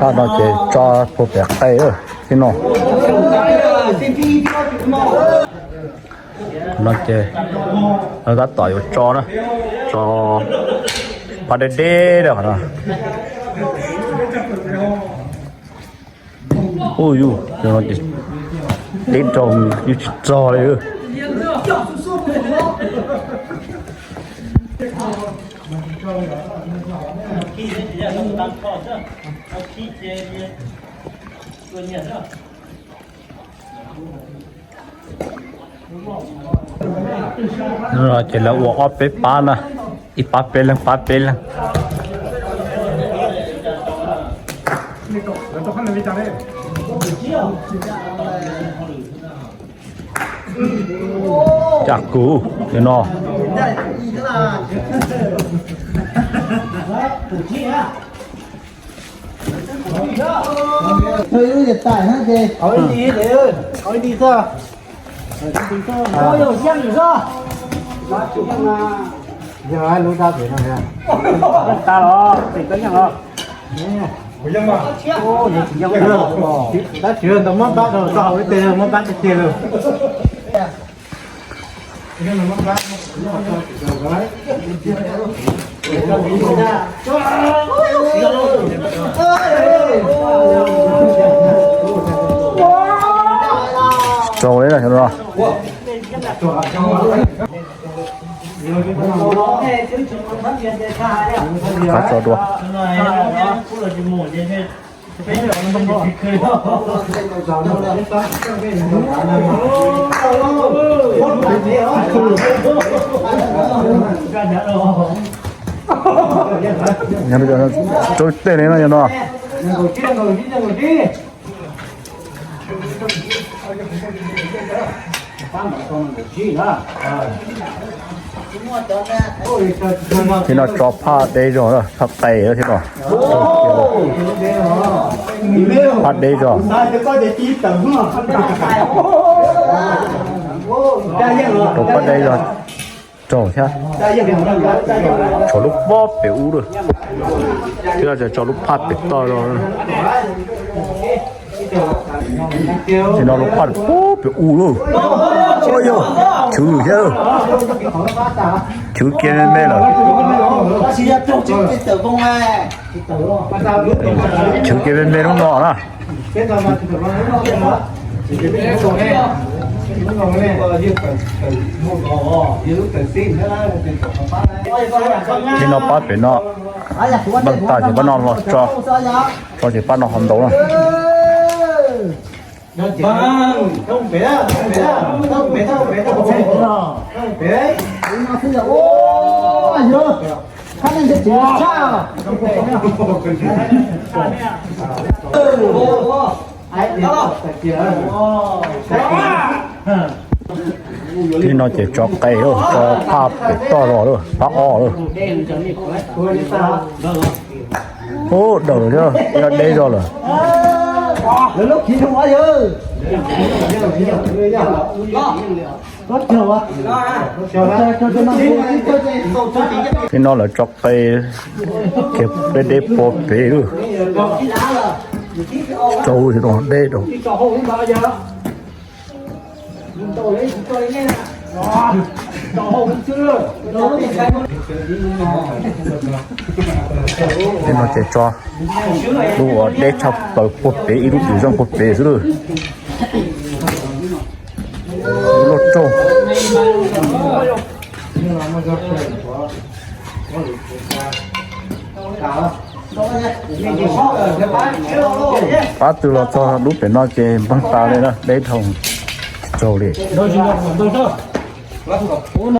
Paj no ces tso puag pem qe thiab no. No ces tab tom yuav tso na, tso paj deb deb rau qhov no. Ub yus, no ces deb rau yus tsis txog li. Ces lawv ua ob peb pab na, ib pab peb leeg, pab peb leeg. Caj kuv no. Tab sis tau muab pab rau tau hauv ib teg muab pab tiag tiag lawm. Raug li no. Qab tso dua. Rau tej li no yog no. Thiab no tso phaj deb zog, phaj qe thiab no. Phaj deb zog. Rau phaj deb zog. Raug thiab. Tshuav lub pob pem ub lawm. Thiab no tso lub phaj pem toj zog. Thiab no lub phaj pob pem ub lawm. Yog chwv thiab. Chwv kiag me me lawm. Chwv kiag me me lub no na. Thiab no pab pem no, npaj tas ces pab no los tso, tso ces pab no ho ntaus na. Thiab no ces tso qe, tso phaj pem toj los lawm, phaj ob lawm. Ub, daws thiab, yog deb zog lawm. Thiab no lawv tso qe kiag deb deb puag pem lawm. Raug, deb raug. Tej no ces tso lub uas deb tshaj plaws puag pem, ib lub twm zeej puag pem xwb lawm. Lub lauj rooj. Pab twg los txog lub pem no ces npleeg tas li na, deb dhau, tsis raug li.